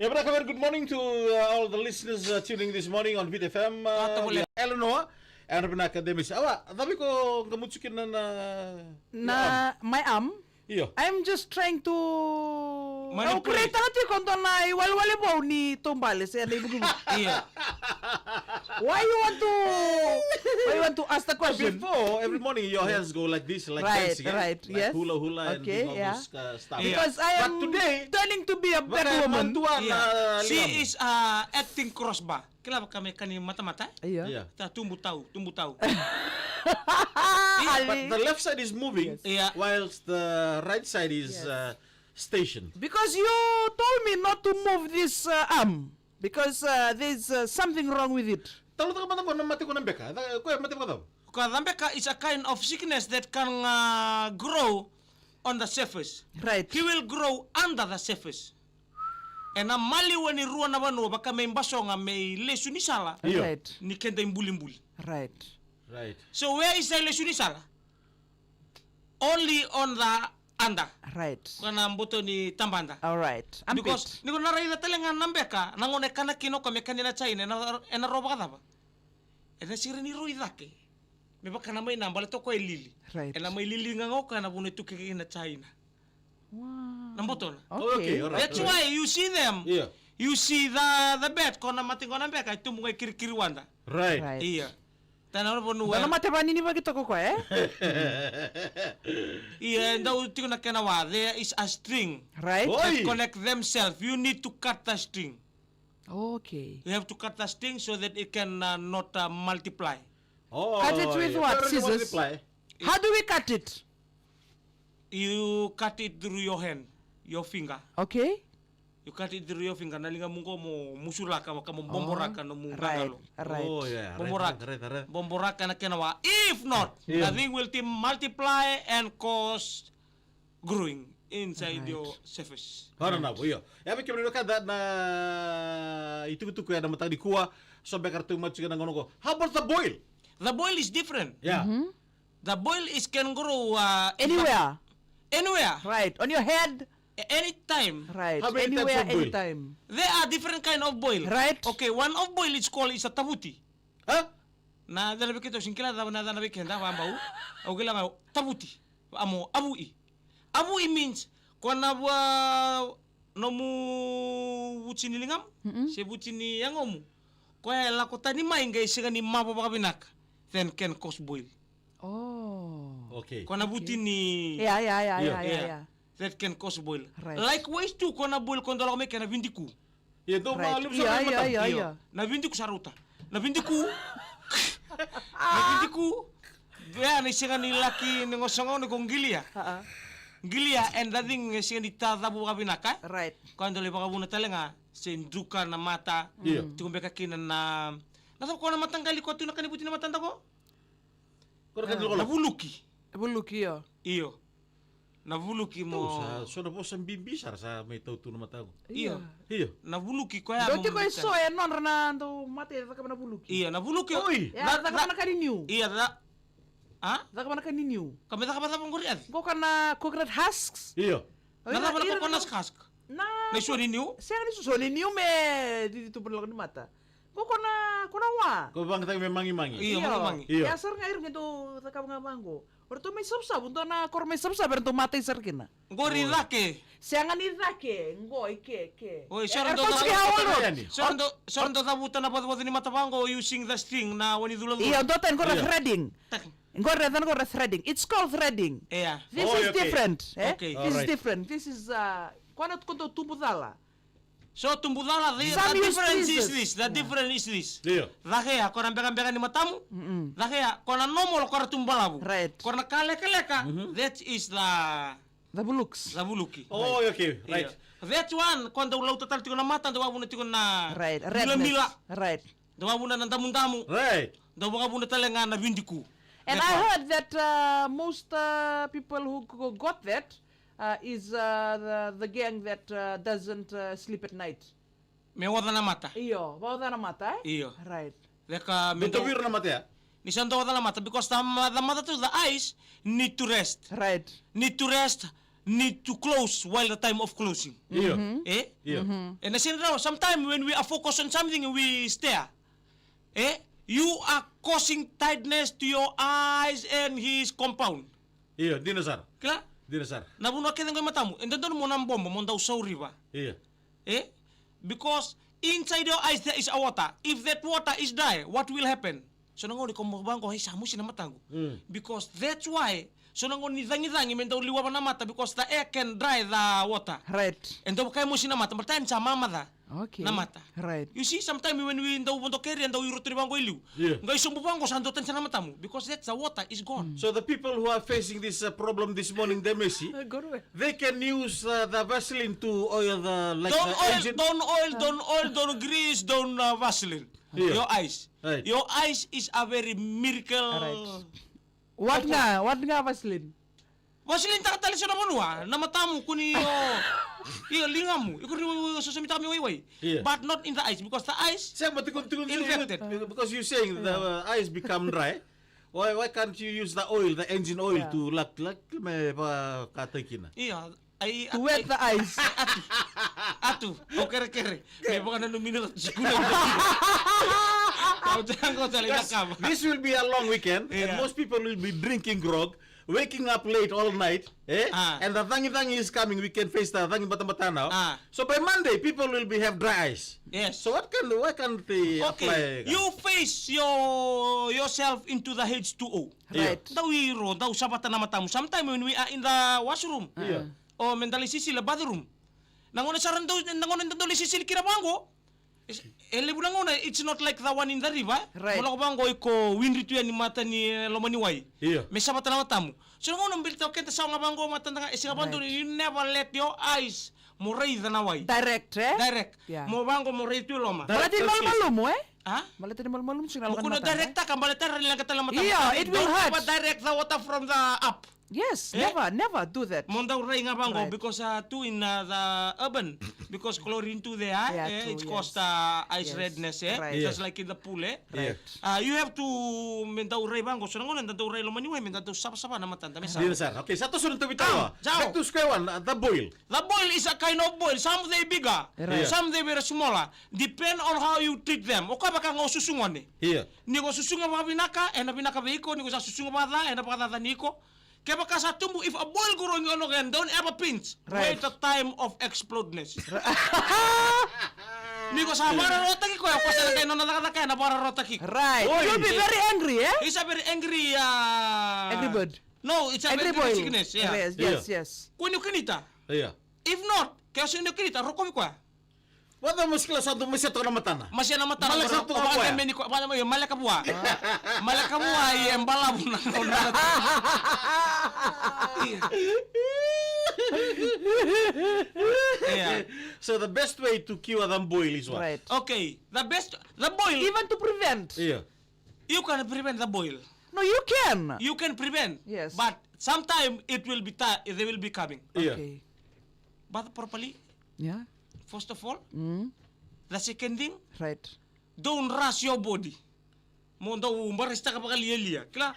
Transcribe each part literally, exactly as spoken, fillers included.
E vinaka, very good morning to uh, all the listeners uh, tuning this morning on Vit F M. Uh, Eleanor, e vinaka Demis. Awa, cava iko qai mucu kina na, na, na my arm? Io. I'm just trying to manipulate. Au create-taka tiko dua na iwalewale vou ni taubale se na ivukivuki. Io. Why you want to, why you want to ask the question? Before, every morning your hands go like this, like dancing, eh? Right, right, yes. Like hula hula and doing all those uh, stuff. Because I am turning to be a better woman. She is uh, acting crossbar. Kila vaka me kani matamata, eh? Io. Yeah. Ta tubu tau, tubu tau. But the left side is moving, whilst the right side is uh, stationed. Because you told me not to move this uh, arm. Because uh, there's uh, something wrong with it. Talotaka mada qo na mate qo na beka. Ko e mate vakacava? Ko na beka is a kind of sickness that can uh, grow on the surface. Right. He will grow under the surface. E na maliwa ni rua na vanua vaka me i basoga me i lesu ni sala. Io. Right. Ni keda i bulibuli. Right. Right. So where is the lesu ni sala? Only on the under. Right. Ko na boto ni tabada. All right. Because ni ko na raica tale ga na beka, na gone kana kina ko me kani na China, e na, e na ro vakacava? E na sira ni ro i cake. Me vaka na mai na bale toko e lili. Right. E na mai lili ga ga o ka na vuna e tuke kina China. Wow. Na botona. Okay. Okay, all right. That's why you see them. Yeah. You see the, the bat, ko na mate qo na beka, e tubu ga i kirikiri wada. Right. Right. Ia. Tana na vanua. Dua na mate vanini vaki toko koya, eh? Ia, e dau tiko na kena wa. There is a string. Right. That connect themselves. You need to cut the string. Okay. You have to cut the string so that it can uh, not uh, multiply. Oh, cut it with what? Scissors? How do we cut it? You cut it through your hand, your finger. Okay. You cut it through your finger. Na ligamu qo mo musuraka, ka mo boboraka na mu qaqalo. Right. Boboraka. Boboraka na kena wa. If not, the thing will multiply and cause growing inside your surface. Ora na vo, io. E a vei kemuni na ka da na itukutuku e na mataka nikua, so beka ratou matu kina na gauna qo. How about the boil? The boil is different. Yeah. The boil is can grow uh, anywhere. Anywhere. Right. On your head. Anytime. Right. How many types of boil? Anytime. There are different kind of boil. Right. Okay, one of boil is called is a tavuti. Huh? Na cana vei keda, au sega ni kila cava na cana vei keda, vabau. Au kila ga tavuti. Amo, avui. Avui means ko na vua nomu vuti ni ligamu se vuti ni yagomu. Ko e lako tani mai qai sega ni mavo vakavinaka. Then can cause boil. Oh. Okay. Ko na vuti ni. Yeah, yeah, yeah, yeah, yeah. That can cause boil. Right. Likewise too, ko na boil ko dolaga mai kena vidiku. Ia dou ma luvu sara na matamu. Na vidiku sa rauta. Na vidiku. Na vidiku. Vea na isega ni laki ni gosogau ni ko qilia. Qilia and the thing e sega ni tacavu vakavinaka. Right. Ko a dau lai vakavuna tale ga se duka na mata. Tiko beka kina na, na cava ko na mataqali ko tu na kani vuti na matada ko. Na vuluki. Vuluki, io. Io. Na vuluki mo. Sa so na vosa bibi sara sa mai tau tu na mataqu. Io. Io. Na vuluki koya. Dou tiko e so e nodra na dou mate e cakava na vuluki. Io, na vuluki. Oi. Ia, cakava na ka ni niu. Ia, ca. A? Cakava na ka ni niu. Ka me cakava cava qori a? Qo ka na coconut husks. Io. Na cava na coconut husk? Na isua ni niu. Sega ni isua ni niu me cici tu na lako ni mata. Ko ko na, ko na wa. Ko vakayagataki me magimagi. Io, magimagi. Io. Ia sara ga ira ga dou cakava ga vaqo. O ratou mai Savusavu, dua na koro mai Savusavu, era dou matai sara kina. Qori cake. Sega ni cake, qo i ke, ke. Oi, so ra dou cavuta na vacavaca ni mata vaqo using the string na wani culacula. Io, dua tani qori threading. Qori na cana qori threading. It's called threading. Ia. This is different, eh? This is different. This is, uh, ko na ko dou tubu cala. So tubu cala, the difference is this, the difference is this. Io. Cake ya, ko na bekabeka ni matamu. Cake ya, ko na normal, ko na tubu balavu. Right. Ko na ka lekaleka, that is the, the vuluks. The vuluki. Oh, okay, right. That one, ko dau lauta tale tiko na mata, dau vakavuna tiko na milamila. Right. Dau vakavuna na damudamu. Right. Dau vakavuna tale ga na vidiku. And I heard that uh, most uh, people who g- got that uh, is uh, the, the gang that uh, doesn't uh, sleep at night. Me oca na mata. Io, vaoca na mata, eh? Io. Right. Veka me dau viro na mata ya. Ni sa dau oca na mata because the, ma- the mata to the eyes need to rest. Right. Need to rest. need to close while the time of closing. Io. Eh? Io. And I said, no, sometimes when we are focused on something, we stare. Eh? You are causing tightness to your eyes and his compound. Io, dina sara. Kila? Dina sara. Na vanua kece qo i matamu, e dodonu mo na bobo, mo dau sauriva. Io. Eh? Because inside your eyes there is a water. If that water is dry, what will happen? So na gauna ko mo vaqo, e sa mosi na mataqu. Mm. Because that's why. So na gauna ni cagicagi me dau liwava na mata because the air can dry the water. Right. E dau vaka e mosi na mata, but time sa mamaca Okay. na mata. Right. You see, sometimes when we dau vodo keri, e dau iro turi vaqo i liu. Yeah. Qai sobu vaqo sa dau tani sa na matamu because that's the water is gone. So the people who are facing this uh, problem this morning, they may see, Go away. they can use uh, the Vaseline to oil the like Don't the oil, engine. Don't oil, don't oil, don't grease, don't uh, Vaseline. Yeah. Your eyes. Right. Your eyes is a very miracle. Alright. What nga, what nga Vaseline? Vaseline taka tale so na vanua, na matamu kuni o io ligamu, iko ni sosomitaka me waiwai. Yeah. But not in the eyes because the eyes. Same, but tikun, tikun, Infected. Because you're saying the uh, eyes become dry. Why, why can't you use the oil, the engine oil, Yeah. to lak lak me vakataki kina? Io, ai To wet the eyes. Atu, o kere kere. Me vaka na numina ka tukuna. Kau jango tale na Yes, kama. this will be a long weekend, and Yeah. most people will be drinking grog, waking up late all night, eh? Ah. And the tangi tangi is coming. We can face the tangi bata bata now. Ah. So by Monday, people will be have dry eyes. Yes. So what can why can't they Okay, apply? You face your yourself into the H two O. Yeah. Right. Dau iro, dau savata na matamu. Sometimes when we are in the washroom, Yeah. o me dau lai sisili bathroom. Na gone sara dau, na gone dau lai sisili kina vaqo. Is- E levu na gone, it's not like the one in the river. Right. Mo lako vaqo iko windri tu yani mata ni eh, loma ni wai. Yeah. Me savata na matamu. So na gone bilita o keda sa ga vaqo mata daga, e sega vaqo, Right. You never let your eyes mo raica na wai. Direct, eh? Direct. Yeah. Mo vaqo mo raica tu e loma. Direct. Baleta ni malumalumu, eh? Ha? Baleta ni malumalumu, sega na Mo kua na mata, eh? Direct taka, baleta ni laga tale mata. Yeah, it will Don't hurt. Ever direct the water from the up. Yes, Eh? Never, never do that. Mo dau rai ga vaqo Right. Because uh, tu in uh, the urban, because chlorine tu there, Yeah, eh, true, it's yes. caused uh, eyes Yes. redness, eh? Right. Just like in the pool, eh? Yeah. Uh, you have to me dau rai vaqo, so na gone dau rai loma ni wai, me dau savasava na mata, me sa. Dina sara. Okay, sa toso na tou vitawa. Come, jao. Back to square one, uh, the boil. The boil is a kind of boil. Some they bigger, Right. Some they very smaller. Depend on how you treat them. O koya vaka ga o susu gone. Yeah. Ni ko susuga vakavinaka, ena vinaka vei iko, ni ko sa susuga vakaca, ena vakacacani iko. Kevaka sa tubu, if a boil growing on again, don't ever pinch. Right. Wait the time of explodness. Ni ko sa vakarorotaki koya, ko sa na kai nona cakacaka, ena vakarorotaki. Right. Oi. You'll be very angry, eh? It's a very angry, uh... Angry bird. No, it's a Angry very boy. Sickness, yeah. Yes, yes, yes. Ko ni o kinita. Yeah. If not, ke o sega ni o kinita, rokovi koya. Vata mo sikila sa tu mo se toka na matana. Masia na matana. Male sa tu koya. Male ka vua. Male ka vua, ia e balavu na. Yeah. So the best way to cure the boil is what? Right. Okay, the best, the boil. Even to prevent. Yeah. You can prevent the boil. No, you can. You can prevent. Yes. But sometime it will be ti- they will be coming. Yeah. Okay. Bath properly. Yeah. First of all, Mm. The second thing, Right. Don't rush your body. Mo dau embarrass taka vakalialia. Kila?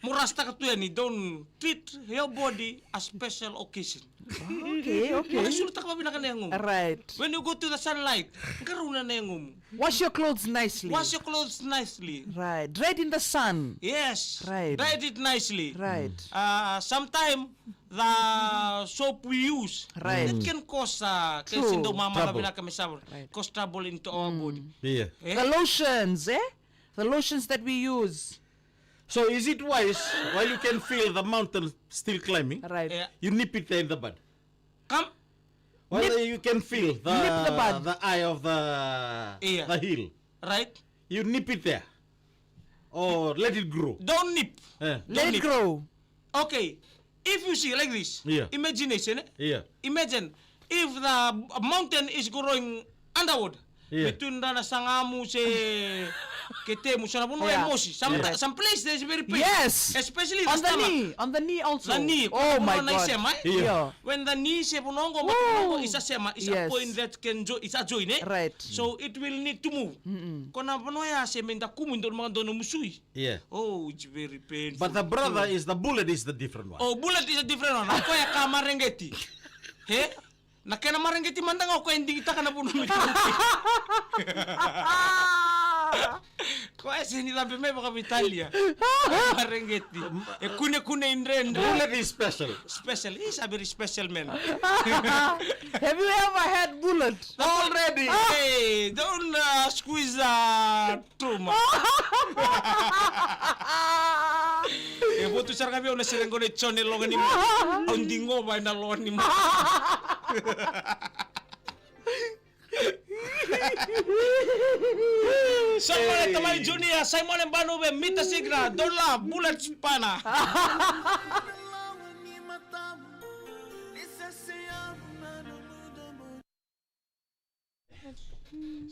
Mo rush taka tu yani. Don't treat your body a special occasion. Okay, okay. Mo sulu taka vakavinaka na yagomu. Right. When you go to the sunlight, qarauna na yagomu. Wash your clothes nicely. Wash your clothes nicely. Right. Dry it in the sun. Yes. Right. Dry it nicely. Right. Uh, sometime the soap we use, Right. That can cause uh, True. Can send mama Trouble. Vinaka me sabor. Right. Cause trouble into our body. Yeah. Eh? The lotions, eh? The lotions that we use. So is it wise while you can feel the mountain still climbing, Right. Yeah. You nip it there in the bud? Come. While Nip- you can feel the, nip the bud. The eye of the, Yeah. The hill, Right? You nip it there or let it grow. Don't nip. Eh. Let it nip. Grow. Okay. If you see like this, Yeah. Imagination, eh? Yeah. Imagine if the mountain is growing underwater, Yeah. Between ra na sagamu se ketemu, so na vanua e mosi. Some, some place there is very pain. Yes. Especially on the knee, on the knee also. The knee. Oh my God. Yeah. When the knee se vanua qo, vanua qo isa sema, isa point that can jo-, isa join, eh? Right. So it will need to move. Ko na vanua ya se me da kumu, da maka donu musui. Yeah. Oh, it's very painful. But the brother is, the bullet is the different one. Oh, bullet is a different one. Ko ya ka mareqeti. He? Na kena mareqeti mada ga o koya e digitaka na vanua me kauti. Koya se ni cabe mai vakaveitalia. Mareqeti. E kunekune i dredre. Bullet is special. Special. He's a very special man. Have you ever had bullet? Already. Hey, don't, uh, squeeze, uh, Truma. E votu sara ga vei au na sere qo na Jone Loganima. Au digova ena Loganima. Samuel Tamai Junior, Simon Banuve, Mita Signa, Dola, Bullet Spana.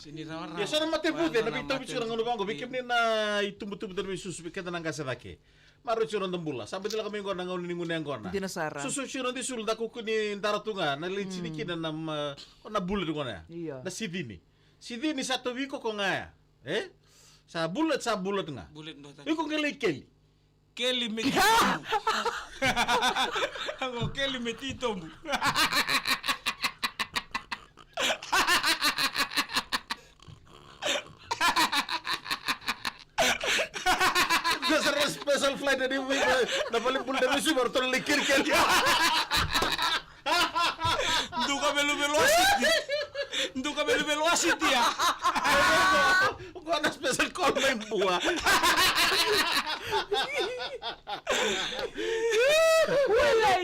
Ia, so na mate vuce na veitauvi tiko na gauna vaqo, vei kemuni na itubutubu, na veisusu, vei keda na qase cake. Maroroi tiko na noda bula. Sa baci lako mai qo na gauna ni gunu yaqona. Dina sara. Susu tiko na noda isulu, da kukuni dara tu ga, na lai tini kina na, na bullet qo na ya. Io. Na sicini. Sicini sa tauvi iko ko ga ya. E? Sa bullet, sa bullet ga. Bullet no ta. Iko qai lai keli. Keli me titobu. Qo keli me titobu. Qo sa ra special flight ni vei na vale bula na vesu varo toro lai keli keli. Duka veluvelu a siti. Duka veluvelu a siti ya. Qo na special call mai Bua. Wala i.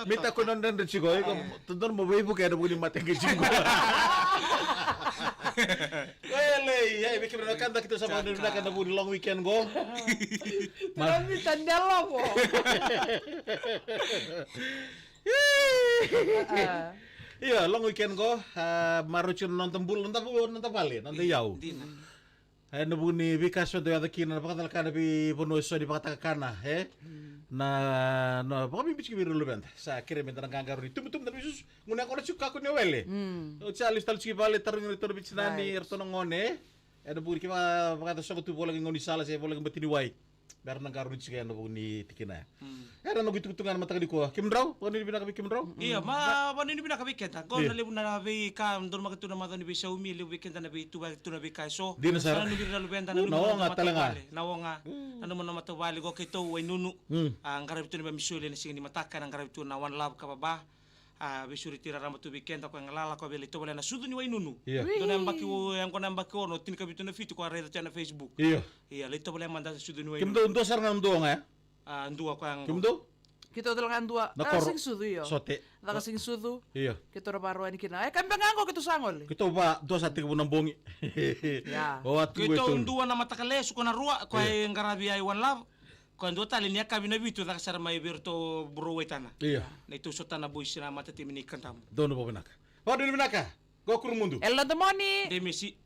Mita ko na dredre tiko, iko dodonu mo veivuke ena vuku ni mate qai tiko. Wele, ia, vei kemuni na wekada, keitou sa vakavinavinaka ena vuku ni long weekend qo. Turaga Mita, dela qo. Ia, long weekend qo, a, maroroi tiko na noda bula, noda vu-, noda vale, noda iyau. Dina. Ena vuku ni veika eso e dau yaco kina, na vakacalaka na veivanua eso ni vakatakakana, e? Na, na vakabibi tiko vei ira na luveda. Sa kerei meda na qaqarauni tubutubu na veisusu. Gunu yaqona tiko, kakua ni o wele. Oti sa lesu tale tiko i vale, tarogi iratou na veitinani, iratou na gone, e? Ena vuku ni kevaka vakayaco sogo tu, voleka i gaunisala se voleka i batiniwai, mera na qarauni tiko ena vuku ni tikina ya. Era noqu itukutuku ga ena mataka nikua. Kemudrau, vakanuinui vinaka vei kemudrau. Ia, ma vakanuinui vinaka vei keda. Qo na levu na veika donumaka tu na macawa ni veisaumi, levu vei keda na veituvaki tu na veika eso. Dina sara. Sa nanumi ira na luveda, nanumi na matavuvale. Na oga. Nanuma na matavuvale, qo keitou Wainunu. A, qaravi tu na veimisoli ena siga ni mataka, ena qaravi tu na One Love ka vava. A, veisureti raraba tu vei keda, koya galala, koya vei lai tovolea na sucu ni Wainunu. Ia. Dua na yabaki, yaqona yabaki ono, tinikavitu na fitu, koya raica tu ena Facebook. Ia. Ia, lai tovolea mada na sucu ni Wainunu. Kemudou dua sara ga na dua ga ya? A, dua koya ga. Kemudou? Keitou tale ga dua. Na koro. Sega ni sucu, io. Sote. Caka sega ni sucu. Io. Keitou ra vakarau yani kina. E, ka beka ga qo keitou sa gole. Keitou va, dua sa tekivu na bogi. Ia. O a tu keitou dua na mataka lesu, ko na rua, koya e qaravi ai One Love. Koya dua tale ni yakavi na vitu, caka sara mai vei iratou Bro Waitana. Io. Na itou Sotana Boys na matatimi ni Kadavu. Donu vakavinaka. Vakanuinui vinaka. Qo Kurumudu. Elo Domoni. Demesi.